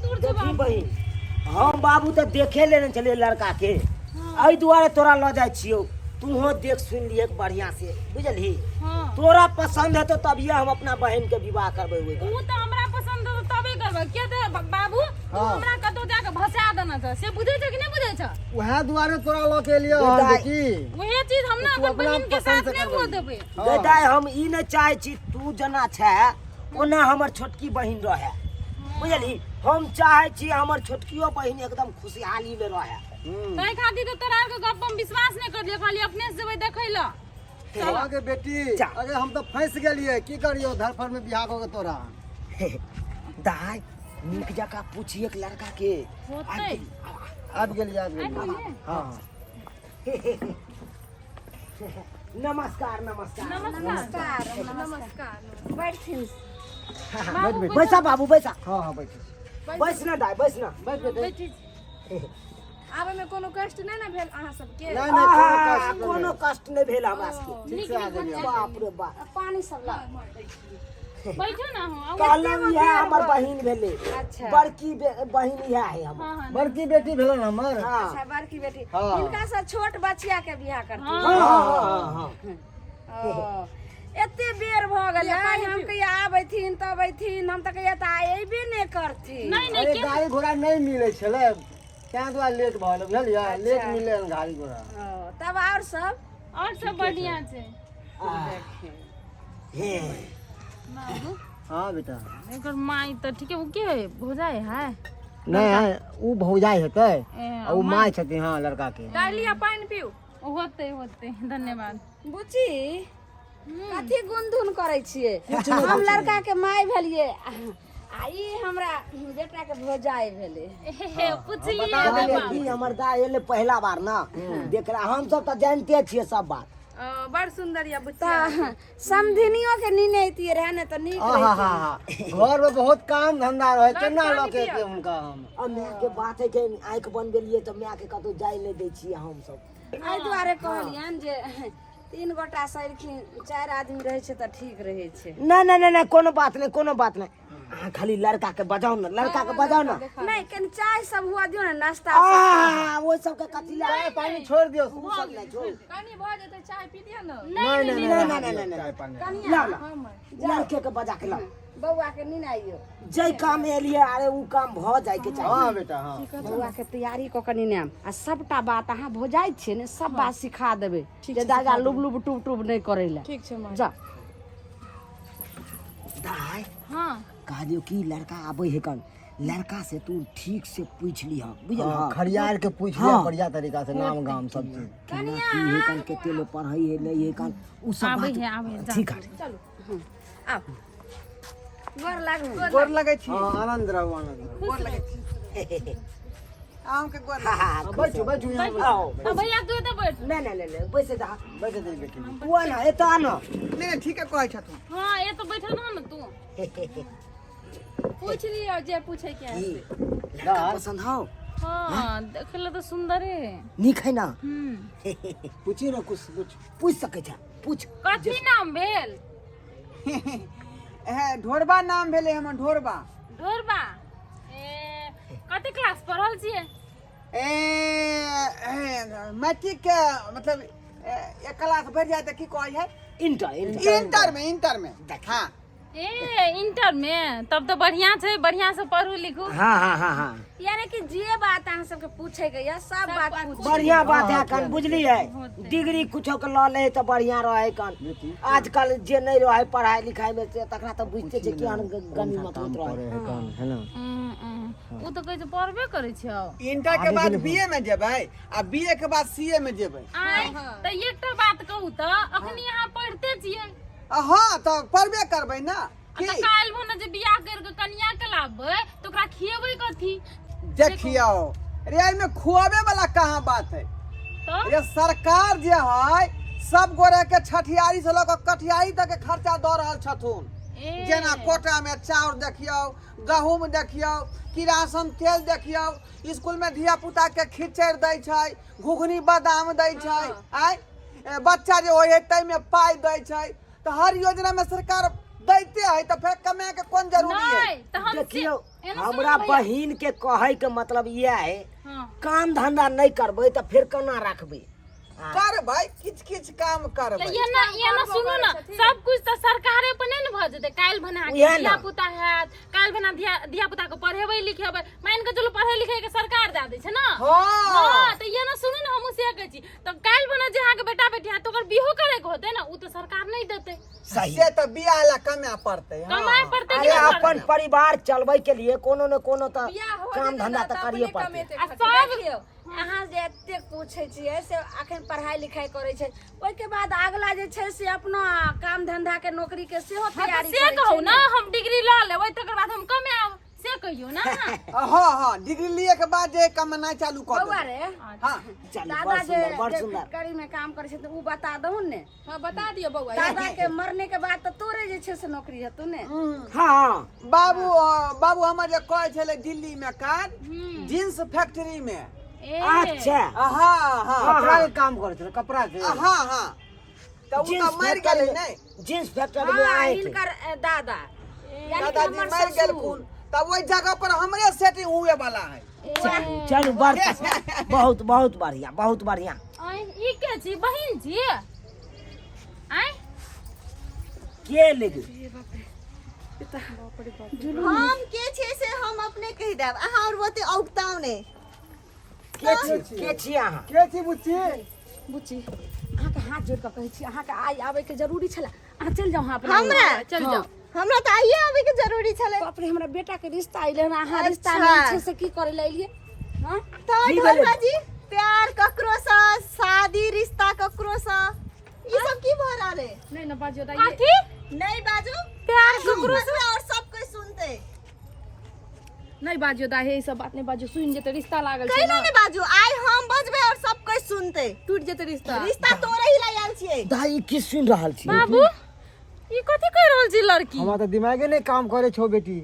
दूर छै देखी बाबू। बहिन, हम बाबू तऽ देखे लेने छलियै लड़का के, एहि दुआरे तोरा लऽ जाइ छियौ, तूहो देख सुनि लिहे बढ़िया से, बुझलही? हाँ। तोरा पसंद हेतौ तभिए हम अपना बहिन के विवाह करबै ओहि ऊ तऽ हमरा पसंद हेतौ तबे करबै। के ते बाबू, तू हमरा कतौ जाके भसा देना छ, से बुझै छ कि नहि बुझै छ? उएह दुआरे तोरा लऽ के एलियौ हन। दाइ। बेटी, उहे चीज हम ना तू अपन अपना बहिन के पसंद साथ से नहि करबै। हुअ देबै। हाँ। गै दाइ, हम ई नहि चाहै छी तू जेना छै ओना हमर छोटकी बहिन रहै, बुझलही? हम चाहै छी हमर छोटकियो बहिन एकदम खुशहाली मे रहै। ताहि खातिर तऽ तोरा आरके गप हम विश्वास नहि करलियै, कहलियै अपने से जेबै देखै लए। हाँ गे बेटी। जा। अरे हम तऽ फंसि गेलियै, की करियौ, धरफड़ में बियाह कऽ के तोरा। दाइ, नीक जकाँ पूछिए लड़का के। होतै। आबि गेलियै, आबि गेलियै। हाँ। नमस्कार, नमस्कार। नमस्कार। नमस्कार, बैठथिन। बाबू। बैठ। बैसा बाबू, बैसा। हाँ हाँ, बैठ छी। बैस ना दाइ, बैस ना। बैठ बेटी। बैठी। आबे में कोनो कष्ट नहि ने भेल अहाँ सबके? नहि नहि, कोनो आहा, कष्ट नहि। कोनो कष्ट नहि भेल हमरा सबके। ठीक से आ गेलियै। बाप रे बाप। पानी सब ला। बैठो ना हो, आउ। कहलहुँ इएह हमर बहिन भेलै। अच्छा। बड़की बहिन इएह है हमर। हाँ हाँ। बड़की बेटी भेलन हमर। हाँ। अच्छा, बड़की बेटी। हाँ। हिनका से छोट बचिया के बियाह करती? हाँ। हाँ हाँ हाँ हाँ। ओ, एते बेर भऽ गेलै, हम कहिया आबैथिन तब अयथिन, हम तऽ कहिया तऽ अयबे नहि करथिन। नहि नहि। अरे के गाड़ी घोड़ा नहि मिलै छलै, ताहि दुआरे लेट भऽ गेलै, बुझलियै? लेट मिललै हन गाड़ी घोड़ा। ओ, तब आओर सब? और सब बढ़िया छै। हे। बाबू। हाँ बेटा। एकर माई तऽ ठीके, ओ के है, भौजाई है? नहि है, ओ भौजाई हेतै। ए, आ ओ माय छथिन, हाँ, लड़का के। दालि आ पानि पीउ। होतै होतै, धन्यवाद। बुच्ची, कथी गुनधुन करै छियै? हम लड़का के माय भेलियै आ ई हमरा बेटा के भौजाई भेलै। हे, पुछलियै। कहलियै की हमर दाइ एलै पहिला बार ना देखला, हम सब तऽ जानते छियै सब बात। बड़ सुंदर या बुच्ची। तऽ समधिनियो के नीने अइतियै रहए ने तऽ नीक। आहा हा हा, घर में बहुत काम धंधा रहे, केना लऽ के एतियै हुनका हम? आ माय के बात है के आँखि बनबेलियै तऽ माय के कतौ जाय नहि दै छियै हम सब। एहि दुआरे कहलियनि जे तीन गोटा सैरखिन, चारि आदमी रहै छै तऽ ठीक रहै छै। नहि नहि नहि नहि, कोनो बात नहि, कोनो बात नहि। अहाँ खाली लड़का के बजाउ ने, लड़का के बजाउ ने। नहि, कनि चाय सब हुआ दियौ ने, नाश्ता सब। आ ओहि सबके कथी लए? चाय पानी छोड़ दियौ। ओ सब नहि, छोड़। कनि भऽ जेतै, चाय पी लिअ ने। नहीं नहीं। नहीं, नहीं, नहीं, नहीं। चाय पानी। लाओ ला, लड़के के बजा के लाओ। बौआ के नीन आइयो। जै काम एलियै, अरे उ काम भऽ जाय के चाही। हाँ बेटा, हाँ। बौआ के तैयारी कऽ के नेने आयब आ सबटा बात, अहाँ भौजाइ छियै ने, सब बात सिखा देबै जे दादा लुब लुब टुब टुब नहि करै लए। ठीक छै माँ। जा। दाइ। हाँ। कहलियौ कि लड़का आबै है कन, लड़का से तू ठीक से पूछ लिह, बुझल? हाँ, खरियार के पूछ लिया बढ़िया तरीका से, नाम गाम सब चीज। केना की है कन, कते लोग पढ़ै है नहीं है कन, उ सब आबै बात है, आबै है, जा। ठीक है। चलू, आउ, गोर लागू। गोर लगै छी। हाँ, आनंद रहू, आनंद रहू। गोर लगै छी अहूँके, गोर। हाँ हाँ। बैठू, बैठू यहाँ, बैठू। आओ। आ भैया, तू एतऽ बैठ। नहीं नहीं नहीं नहीं, बैसे दा। बैठ दे बेटी। तू आ ना, एतऽ आ ना। नहि नहि, ठीके कहै छथुन। हाँ, एतऽ बैठल रह ने तू। पूछ लियौ जे पूछे के है। की लड़का पसंद हो? हाँ, देखे ला तऽ सुंदरे है। नीक है ना? हम्म। पूछी ना कुछ कुछ। पूछ सकै छै, पूछ। कथी नाम भेल? हे, ढोरबा नाम भेलै हमर, ढोरबा। ढोरबा। ए, कते क्लास पढ़ल छियै? ए, ए, मैट्रिक के मतलब ए, एक क्लास बढ़ि जाय तऽ की कहै है? Inter, inter. इंटर में, इंटर में, हाँ। ए, इंटर में, तब तऽ बढ़िया छै, बढ़िया से पढ़ू लिखू। हाँ हाँ हाँ हाँ। यानी कि जे बात अहाँ सबके पूछे के यऽ सब बात पूछ। बढ़िया बात है कन, बुझलियै? डिग्री कुछो के लऽ ले तऽ बढ़िया रहे कन। आजकल जे नहीं रहे पढ़ाई लिखाई में से तकरा तऽ बुझते छै केहन गनीमत होइत रहे। करे है कान है ना? ओ तऽ कहै छै पढ़बे करै छै। इंटर के बाद बीए में जेबै आ बीए के बाद सीए में जेबै। आय, तऽ एकटा बात कहू, तऽ अखनी अहाँ पढ़िते छियै? आ हँ, तऽ पढ़बे करबै ने। आ की तऽ काल्हि भने जे बियाह करि कऽ कनिया के लाबबै तऽ ओकरा खियेबै कथी? देखियौ रे, एहिमे खुआबे वाला कहाँ बात है? तऽ रे, सरकार जे है सब गोरे के छठियारी से लऽ कऽ कठियारी तक के खर्चा दऽ रहल छथुन। ए। जेना कोटा में चाउर देखियौ, गहूम देखियौ, किरासन तेल देखियौ, स्कूल में धिया पुता के खिचड़ दै छै, घुघनी बादाम दै छै, आय ए, बच्चा जे होइ है ताहिमे पाइ दै छै, तऽ हर योजना में सरकार दैते है तऽ फेर कमाए के कोन जरूरी है। नहीं तऽ हम देखियौ, एना सुनू हमरा भैया। बहिन के कहै के मतलब इएह है, हाँ। काम धंधा नहि करबै तऽ फेर केना रखबै? करबै, किछ किछ काम करबै। तऽ एना एना सुनू ने, सब कुछ तऽ सरकारे पर नहि ने भऽ जेतै। काल्हि भने अहाँके उएह ने। धिया पुता हैत, काल्हि भने धिया धिया पुता के पढ़ेबै लिखेबै, मानि कऽ चलू पढ़ै लिखै के सरकार दए दै छै ने। हाँ। हाँ, तऽ एना सुनू ने, हमहूँ से कहै छी, तऽ काल्हि भने जे अहाँके बेटा बेटी हैत तऽ ओकर बिहो करे के होतै ने, ओ तऽ सरकार नहि देतै। सही। से तऽ बियाह ला कमाए पड़तै। हाँ। कमाए पड़तै कि अरे नहि अपन पड़तै? परिवार चलबै के लिए कोनो ने कोनो तऽ बियाह हो काम जेतै धंधा तऽ करिए अपने पड़तै। कमेतै आ खतै। सब देखियौ, अहाँ जे एतेक पूछै छियै से अखन पढ़ाइ लिखाइ करै छै, ओहिके बाद अगला जे छै से अपना काम धंधा के नौकरी के सेहो हाँ, तऽ तैयारी से करै कहू छै ने, हम डिग्री लऽ लेबै तकर बाद हम कमायब, से कहियौ ना। हाँ हाँ, डिग्री लिए के बाद जे कमेनाइ चालू कऽ बौआ देबै। रे, हाँ। चलू, दादा बड़ जे सुंदर, बड़ जे सुंदर। फैक्ट्री में काम करै छै तऽ उ बता दहुन ने। हाँ, बता दियौ बौआ। दादा के मरने के बाद तऽ तोरे जे छै से नौकरी हेतौ ने। हाँ। बाबू, बाबू हमर जे कहै छलै दिल्ली में काज, जींस फैक्ट्री में। ए। अच्छा। हाँ हाँ। कपड़ा के काम करै छलै, कपड़ा के। हाँ हाँ, तऽ उ जींस तऽ मरि फैक्ट्री गेलै में- नहि? जींस फैक्ट्री में हाँ, आए थे हिनकर दादा, यानी कि दादाजी हमर मरि ससुर। गेलखुन तऽ ओहि जगह पर हमरे सेटिंग हुए वाला है। चलू चलू, बड़ बहुत बहुत बढ़िया, बहुत बढ़िया। आँय, ई के छी बहिन छी? आँय, के लेगी? हम के छियै से हम अपने कहि देब, अहाँ और ओते औगताउ नहि। के छी, के छी अहाँ? के छी बुच्ची? बुच्ची, अहाँके हाथ जोड़ कऽ कहै छी, अहाँके आइ आबैके जरूरी छलै, अहाँ चलि जाउ। अहाँ अपना हमरा चल जाओ। हमरा तऽ आइए आबैके जरूरी छलै। बाप रे, हमरा बेटा के रिश्ता अइले हन, अहाँ रिश्ता अच्छा। मे छै से की करै लए एलियै? हाँ? तऽ की भेलै? ढोरबा जी, प्यार ककरो सँ, शादी रिश्ता ककरो सँ, ई सब की भऽ रहल है? नहीं ना बाजियो दाई। कथी? नहीं बाजू। प्यार हम ककरो बजबै और सब कोई सुनते। नहीं बाजियो दाई, हे ई सब बात नहीं बाजियो, सुनि जेतै, रिश्ता लागल छै कैला ना। नहि बाजू? आइ हम बजबै और सब कोई सुनते। टूट जेतै रिश्ता। रिश्ता तोड़ै ही ला आयल छियै। दाई, की सुनि रहल छी? बाबू, ई कथी कहि रहल छी लड़की? हमरा तऽ दिमागे नहि काम करे छौ बेटी।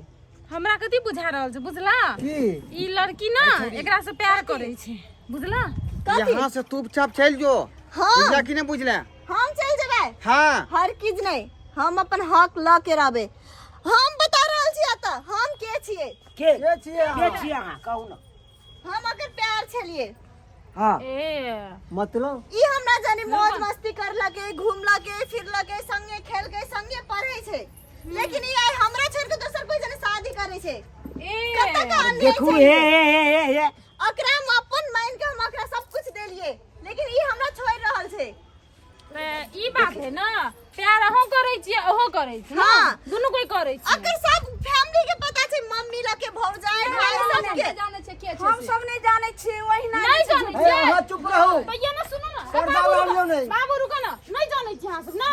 हमरा कथी बुझा रहल छै बुझला? की? ई लड़की ना एकरा से प्यार करै छै, बुझला? यहाँ से चुपचाप चलि जो। हाँ। बुझला कि नहि बुझला? हम चलि जेबै। हाँ। हर किज नहीं, हम अपन हक ल के रहबै। हम बता रहल छी एतऽ हम के छियै। के? के छियै के अहाँ? छी अहाँ, कहू ने। हम अगर प्यार छलियै। हाँ। ए। मतलब? ई हमरा जाने मौज मस्ती करलके, घूमलके, फिरलके, संगे खेलके, संगे पढ़े छै, लेकिन ई आइ हमरा छोड़ के दोसर कोई जने शादी करे छै। ए। कतऽ के अन्याय देखू छै हे ई? हे हे हे हे। ओकरा हम अपन मान के हम ओकरा सब कुछ देलिए, लेकिन ई हमरा छोड़ रहल छै। तऽ ई बात है ना, प्यार अहूँ करै छियै, अहूँ करै छी ना? हाँ। दुनू कोई करै छी। अकर सब फैमिली के पता छै, मम्मी लके, भौजाई, भाई सबके। जानै छै के छै हम सब नहि जानै छियै, ओहिना नहि जे छै जानै हे, छियै। अहाँ चुप रहू। तऽ ये ना सुनू ना, पर्दा बाबू वालियो रुको, नहि। बाबू रुको ना, नहि जानै छी अहाँ सब ना?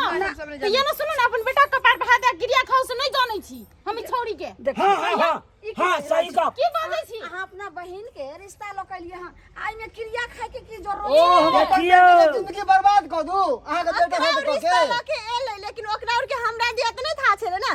तऽ ये ना सुनू ना, अपन बेटा के कपार पर हाथ दए के क्रिया खाउ से नहि जानै छी हम ई छौड़ी के। हाँ हाँ हाँ हाँ, सही गप। की बाजै छी? अहाँ अपना बहिन के रिश्ता लऽ के एलियै हँ, आइ मे क्रिया खाय के की जरूरत ओ छै? हम अपन देखियौ। बेटी के जिंदगी बर्बाद कऽ दू अहाँके बेटा ओकरा साथे कऽ रिश्ता के? लऽ के एलै, लेकिन ओकरा और के हमरा दिया तऽ नहि था छलै ना।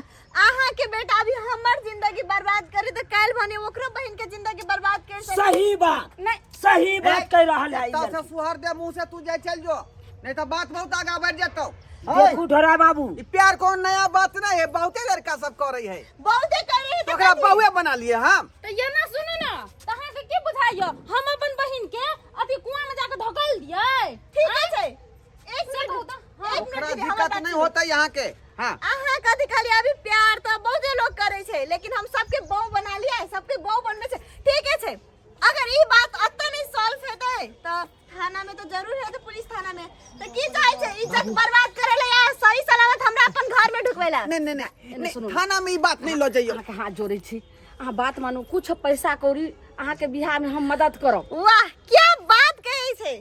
अहाँ के बेटा अभी हमर जिंदगी बर्बाद करे तऽ काल्हि भने ओकरो बहिन के जिंदगी बर्बाद कर सकै। सही बात, नहीं। सही बात कह रहल है ई एतऽ से लड़की। सुहर दे मुंह से, तू जाय चल जो, नहीं तो बात बहुत आगा बढ़ जेतौ। देखू ढोरा बाबू, ई प्यार कोन नया बात नहीं है, बहुते लड़का सब करे है। बहुते करे है तो ओकरा तऽ बहुए बना लिए हम। तऽ ये ना सुनू ना, तऽ अहाँके की बुझाइयो हम अपन बहिन के अथी कुआं में जाके धकेल दियै? ठीक छै, एक से मिनट कहू तऽ, हाँ। एक ओकरा मिनट दीदी, हमर दिक्कत बात नहीं सुनू। होता यहाँ के। हाँ। अहाँ कथी खाली अभी प्यार तऽ बहुते लोग करे छै, लेकिन हम सबके बहु बना लिया, सबके बहु बनबे छै। ठीके छै, अगर ई बात अतऽ नहि सॉल्व हेतै तऽ थाना में तो जरूर हेतै, पुलिस थाना में। तऽ की चाहै छै? इज्जत बर्बाद करे ला या सही सलामत हमरा अपन घर में ढुकबै ला? नहीं नहीं नहीं नहीं, थाना में ई बात नहीं ल जइयो। अहाँके हाथ जोड़ै छी, अहाँ बात मानू, कुछ पैसा कौड़ी अहाँके बियाह में हम मदद करब। वाह, क्या बात कहै छै,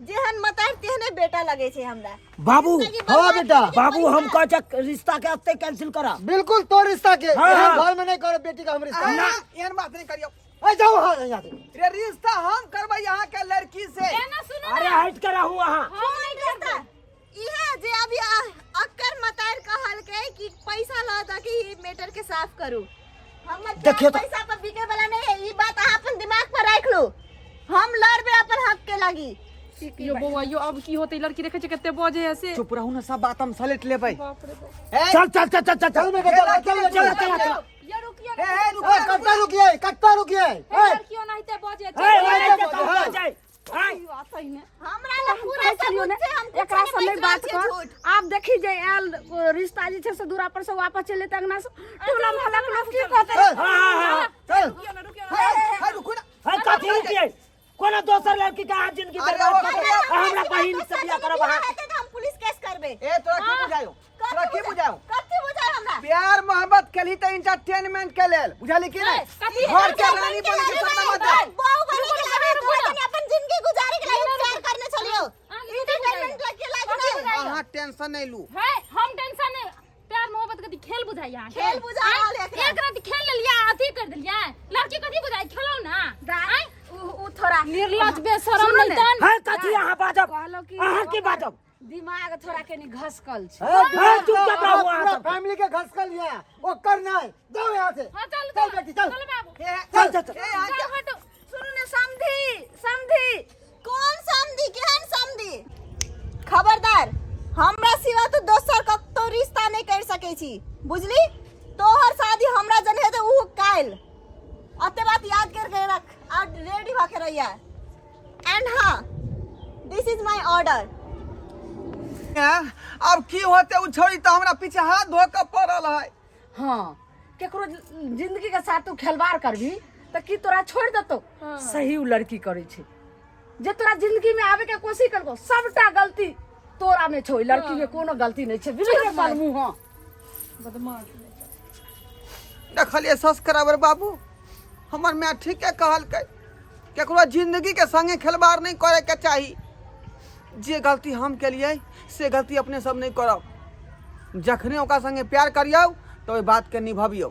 जेहन मतार तेहने बेटा लगे छै हमरा। बाबू। जिंदगी हाँ बर्बाद बेटा। करके बाबू, हम पैसा। कहै छै रिश्ता के एते कैंसिल करा। बिल्कुल, तोर रिश्ता के हाँ, एहन हाँ। घर में नहीं करो बेटी का हम रिश्ता। ना, एहन बात नहीं करियो। ए जाओ, हाँ, यहाँ से। रे, रिश्ता हम करबै यहाँ के लड़की से। एना सुनू अरे ना, हट के रहू अहाँ। हम नहि करबै। इहे जे अभी अक्कर मतार कहलकै कि पैसा लऽ दऽ के ई मैटर के साफ करू। हमर प्यार देखियौ तऽ- पैसा पर बिके वाला नहीं है, ई बात अहाँ अपन दिमाग पर राख लू। हम लड़बे अपन हक के लागी। ई की यो बौआ यो, अब की होतै? लड़की देखै छै कते बजे है से। चुप रहू ने, सब बात हम सलेट लेबै। बाप रे बाप। ए, चल चल चल चल चल। चल बेटा, चल चल चल चल चल। यो रुकियो। ए, ए, रुको। ए, कत्ता रुकिए, कत्ता रुकिए? हे, लड़की ओनाहिते बजे। ए, चल। ए, ए, चल, चल, आतै ने। हमरा लग पूरा कहै छलियौ सबूत ने, छै, हम कुछो एकरा नहि से नहि बाजि रहल बात छियै कर। झूठ। आब देखी जे आयल ओ, रिश्ता जे छै से दूरा पर से वापस चलि एतै अंगना से, टोला मोहल्ला के लोग की कहतै? चल। रुकियो ने, रुकियो ने। हे, हे, रुकू ने। है, कथी रुकिए? कोनो दोसर लड़की के अहाँ जिंदगी अरे बर्बाद ओ करबै? ककरो- आ हमरा बहिन से बियाह करब अहाँ? हेतै तऽ हम पुलिस केस करबै। ए, तोरा की बुझायो? तोरा की बुझायो? कथी बुझायो हमरा? प्यार मोहब्बत केली तऽ इंटरटेनमेंट के लेल, बुझली कि नहि? कथी? घर के रानी बने के सपना मत देख। बहु बने के लागे, तोरा तनी अपन जिंदगी गुजारे के लागे प्यार करने छलियो, इंटरटेनमेंट लगे लागे नहीं। अहाँ टेंशन नहीं लू। है, हम टेंशन नहीं। प्यार मोहब्बत कथी खेल बुझाई अहाँ? खेल बुझा रहल है एकरा। एक रात खेल लेलियै, अथी कर देलियै। लड़की कथी बुझाई? खेलौ ना। दाइ, उ थोड़ा निर्लज बेशरम। सुनू नहीं ने। तन। है, कथी अहाँ बाजब? कहलहुँ कि अहाँ की बाजब? दिमाग थोड़ा कनी घसकल छै। है, चुपचाप रहू अहाँ पूरा सब। फैमिली के घसकल लिया ओकर नहीं, जाओ यहाँ से। हाँ, चल। चल बेटी, चल। चल बाबू। ए, चल चल चल। ए, अहाँ चल, हटो। सुनू ने समधी, समधी। कोन समधी? केहन समधी? खबरदार, हमरा सिवा तू दोसर कतौ रिश्ता नहीं कर सकै छी, बुझली? तोहर शादी हमरा जन हेतै, ऊ काल्हि। अते बात याद करके रख आ रेडी भऽ के रहिया। एंड हाँ, दिस is my order. हैं? अब की होते? उ छोड़ी तऽ हमरा पीछे हाथ धो के पड़ल है। हाँ, केकरो जिंदगी के साथ तू खेलवाड़ करबी तऽ की तोरा छोड़ि देतौ? सही उ लड़की करै छै जे तोरा जिंदगी में आवे के कोशिश करबो। सबटा गलती तोरा में छौ, लड़की में कोनो गलती नहीं छै। बुझलियै अपन मुँह? हाँ। बदमाश। देखलियै सब्सक्राइबर बाबू, हमर माय ठीके कहलकै, केकरो जिंदगी के संगे खेलबाड़ नहीं करे के चाही। जे गलती हम केलियै से गलती अपने सब नहीं करब। जखने ओकरा संगे प्यार करियौ तऽ ओहि बातके निभबियौ।